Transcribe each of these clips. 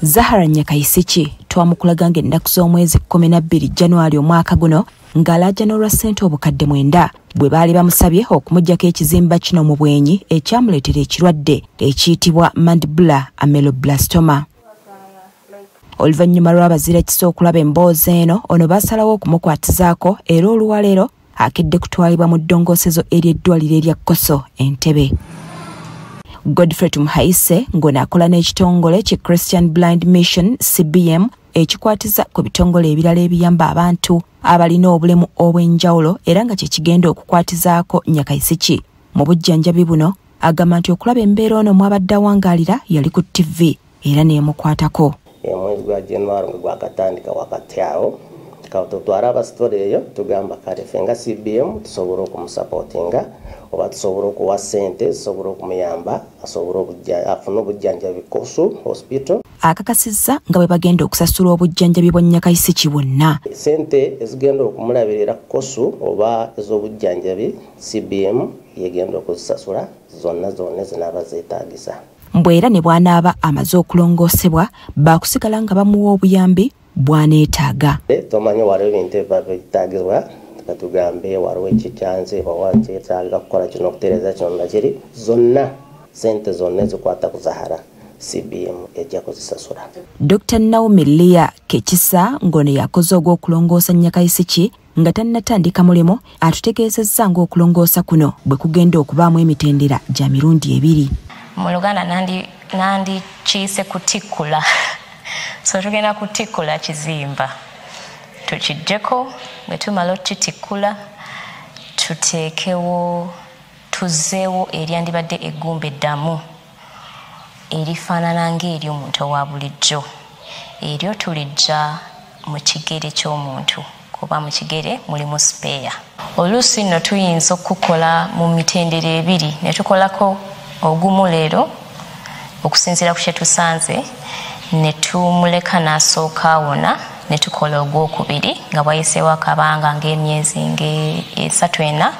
Zahara Nyakayisiki twamukulaga ng'ennaku z'omwezi 12 January omwaka guno ng'alaajana olwa ssente obukadde 9 bwe baali bamusabye okumuggyako ekizimba kino mu bwenyi ekyamuleetera ekirwadde ekiyitibwa mandibular ameloblastoma. Oluvannyuma lw'abazira kisa okulaba emboozi eno, ono baasalawo okumukwatizaako era olwaleero akedde kutwalibwa mu ddongoosezo ery'eddwaliro erya Koso Entebbe. Godfrey Tumuhaise ng'ono akola n'ekitongole ki Christian Blind Mission CBM ekikwatiza ku bitongole ebirala ebiyamba abantu abalina obulemu obw'enjawulo era nga kye kigenda okukwatizaako Nyakayisiki mu bujjanjabi buno. Agamba nti okulaba embeera ono mwabadde awangaalira yali ku TV era n'emukwatako. Omwezi gwa January nga gwakatandika wakati awo tutwala abasitole eyo tugamba kale ffe nga CBM tusobola okumusapootinga oba tusobola okuwa ssente zisobola okumuyamba asobole afune obujjanjabi Koso Hospital. Akakasizza nga bwe bagenda okusasula obujjanjabi bwa Nyakayisiki bwonna. Ssente ezigenda okumulabirira Koso oba ez'obujjanjabi CBM yegenda okuzisasula zonna zonna zinaaba zeetaagisa. Mbwe era ne bw'anaaba amaze okulongoosebwa baakusigala nga bamuwa obuyambi bw'aneetaaga. Tomanyi waliwo ebintu ebiba byetaagibwa, katugambe waliwo ekikyanze oba kyetaaga kukola kino okutereeza kino nakiri, zonna ssente zonna ezikwata ku Zahara CBM ejja kuzisasula. Dr. Naomi Leah Kekisa ng'ono yakoze ogw'okulongoosa Nyakayisiki nga tannatandika mulimu atutegeezezza ng'okulongoosa kuno bwe kugenda okubaamu emitendera gya mirundi ebiri. Mu Luganda nandi kiyise kutikkula. So tugenda kutikkula kizimba, tukiggyeko, bwe tumala okukitikkula tuteekewo tuzzeewo eryandibadde eggumba eddamu erifaanana ng'ery'omuntu owa bulijjo. Eryo tulijja mu kigere ky'omuntu kuba mu kigere mulimu sipeeya. Oluusi nno tuyinza okukola mu mitendera ebiri ne tukolako ogumu leero okusinziira ku kye tusanze ne tumuleka n'asooka awona ne tukola ogwokubiri nga bwayiseewo akabanga ng'emyezi ng'esatu 4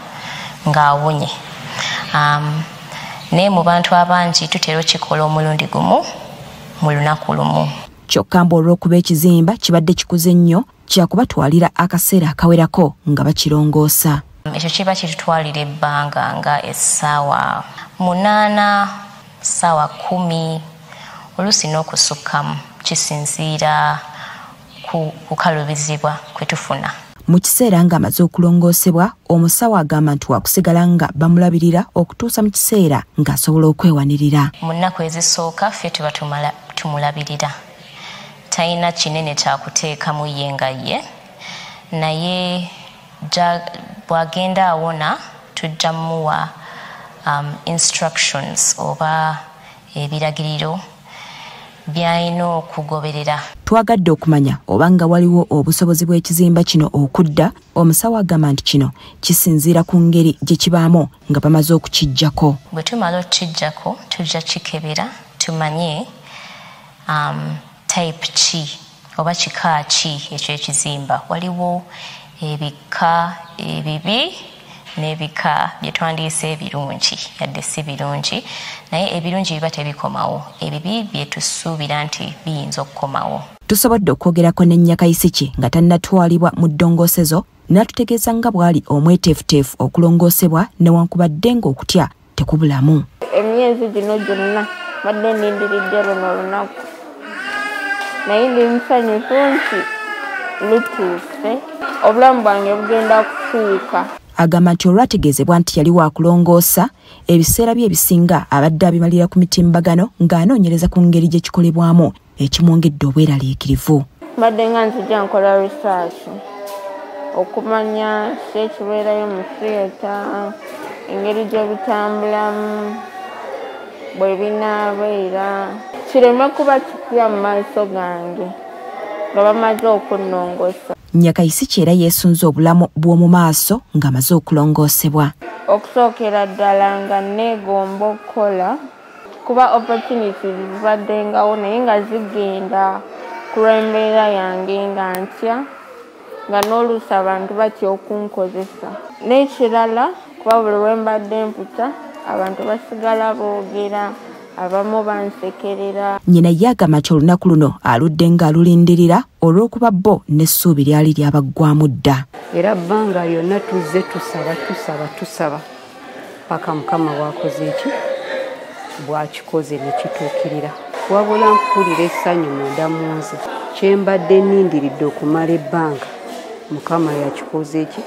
ng'awonye. Naye mu bantu abangi tutera okikola omulundi gumu mu lunaku lumu. Kyokka mbu olw'okuba ekizimba kibadde kikuze nnyo kyakubatwalira akaseera akawerako nga bakirongoosa. Ekyo kiba kitutwalira ebbanga nga essaawa 8, ssaawa 10, oluusi n'okusukkamu, kisinziira ku kukalubizibwa kwe tufuna. Mu kiseera ng'amaze okulongoosebwa, omusawo agamba nti wakusigala nga bamulabirira okutuusa mu kiseera ng'asobola okwewanirira. Mu nnaku ezisooka ffe tuba tumulabirira, talina kinene kyakuteekamu ye nga ye, naye bw'agenda awona tujja muwa instructions oba ebiragiriro by'alina okugoberera. Twagadde okumanya oba nga waliwo obusobozi bw'ekizimba kino okudda, omusawo agamba nti kino kisinziira ku ngeri gye kibaamu nga bamaze okukiggyako. Bwe tumala okukiggyako tujja kikebera tumanye type ki oba kika ki ekyo ekizimba. Waliwo ebika ebibi n'ebika bye twandiyise ebirungi, yadde si birungi, naye ebirungi biba tebikomawo, ebibi bye tusuubira nti biyinza okukomawo. Tusobodde okwogerako ne Nyakayisiki nga tannatwalibwa mu ddongoosezo n'atutegeeza nga bw'ali omweteefuteefu okulongoosebwa newankubadde ng'okutya tekubulamu. Emyezi gino gyonna mbadde nnindiridde luno olunaku, naye ndi musanyufu nti lutuuse, obulamu bwange bugenda kukyuka. Agamba nti olwategeezebwa nti yali waakulongoosa, ebiseera bye ebisinga abadde abimalira ku mitimbagano ng'anoonyereza ku ngeri gye kikolebwamu ekimwongedde obweraliikirivu. Mbadde nga nzija nkola research okumanya ki ekibeerayo mu theatre, engeri gye bitambulamu, bwe binaabeera, kireme kuba kipya mu maaso gange nga bamaze okunnongoosa. Nyakayisiki era yeesunze obulamu bw'omu maaso ng'amaze okulongoosebwa. Okusookera ddala nga neegomba okukola kuba opportunities zibaddengawo naye nga zigenda ku lw'embeera yange nga ntya nga n'oluusi abantu batya okunkozesa. N'ekirala kuba buli lwe mbadde mpita abantu basigala boogera Abamu bansekerera. Nnyina ye agamba nti olunaku luno aludde ng'alulindirira olw'okuba bo n'essuubi lyali lyabaggwamu dda. Era bbanga lyonna tuzze tusaba tusaba tusaba paka Mukama bw'akoze eki bw'akikoze ne kituukirira. Wabula nkuwulira essanyu munda mu nze, kye mbadde nnindiridde okumala ebbanga Mukama yakikoze eki.